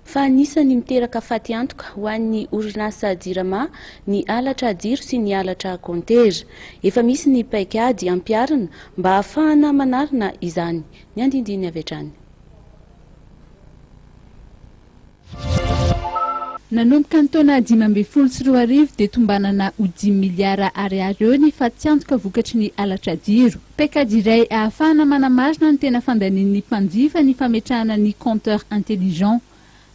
fa anisan'ny miteraka fatiantoka ho an'ny orinasa Jirama ny halatra jiro sy ny halatra kaontera. Efa misy ny paikady ampiharina mba hahafahana manarina izany. Ny andindiny avy hatrany. Nanomboka ny taona 2015 dia tombanana ho dimy miliara ariary eo ny fatiantoka vokatry ny halatra jiro. Paikady iray ahafahana manamarina ny tena fandanian'ny mpanjifa ny fametrahana ny compteur intelligent.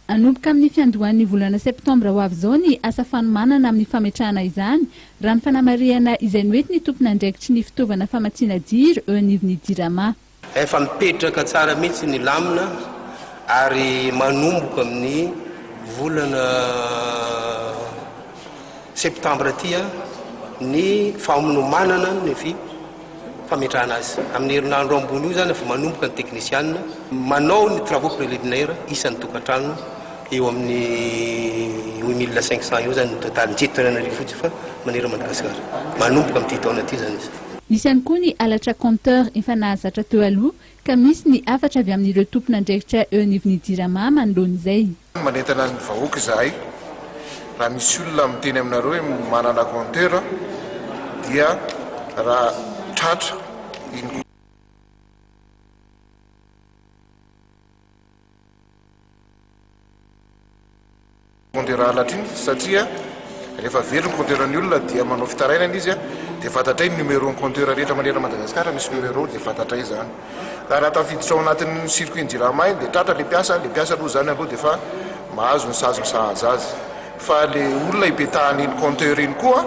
Hanomboka amin'ny fiandohan'ny volana septambra ho avy izao ny asa fanomanana amin'ny fametrahana izany, raha ny fanamarihana izay noentin'ny tompon'andraikitry ny fitaovana famatsiana jiro eo anivon'ny Jirama. Efa mipetraka tsara mihitsy ny lamina ary manomboka amin'ny volana septambra ity ny famonomanana ny fametrahana azy. Amin'ny herinandro ambony io izany efa manomboka ny teknisianina manao ny travaux préliminaires isan'ny tokantrano eo amin'ny 8500 eo izany ny total, tsy eto Antananarivo fotsiny fa manerana Madagasikara. Manomboka amin'ity taona ity izany izy. Nisy ihany koa ny halatra compteur efa nahazatra teo aloha ka misy ny hafatra avy amin'ireo tompon'andraikitra eo anivon'ny Jirama manoloana izay. Manentana ny vahoaka izahay, raha misy olona miteny aminareo hoe manana compteur dia raha tratra iny. Compteur halatra iny satria rehefa very ny compteur ny olona dia manao fitarainana izy dia fantatray ny numéro ny compteur rehetra manerana Madagascar misy numéro dia fantatray izany ka raha tafiditra ao anatin'ny circuit ny jirama iny dia tratra le mpiasa le mpiasa aloha izany aloha dia efa mahazo ny sazy misahaza azy fa le olona ipetahan'iny compteur iny koa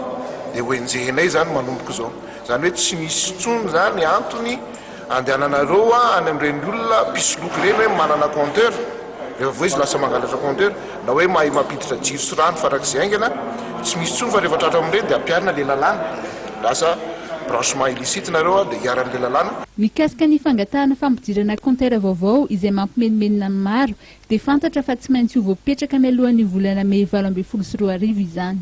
dia ho enjehinay izany manomboka izao izany hoe tsy misy intsony izany antony Andehananareo any amin'ireny olona mpisoloky ireny hoe manana compteur, rehefa avy eo izy lasa mangalatra compteur, na hoe mahay mampiditra jiro sy rano farak'izay haingana, tsy misy intsony fa rehefa tratra amin'ireny dia ampiharina ilay lalàna, lasa branchement illicite nareo dia iharan'ilay lalàna. Mikasika ny fangatahana fampidirana compteur vaovao izay mampimenomenona ny maro dia fantatra fa tsy maintsy ho voapetraka mialohan'ny volana mey 2018 izany.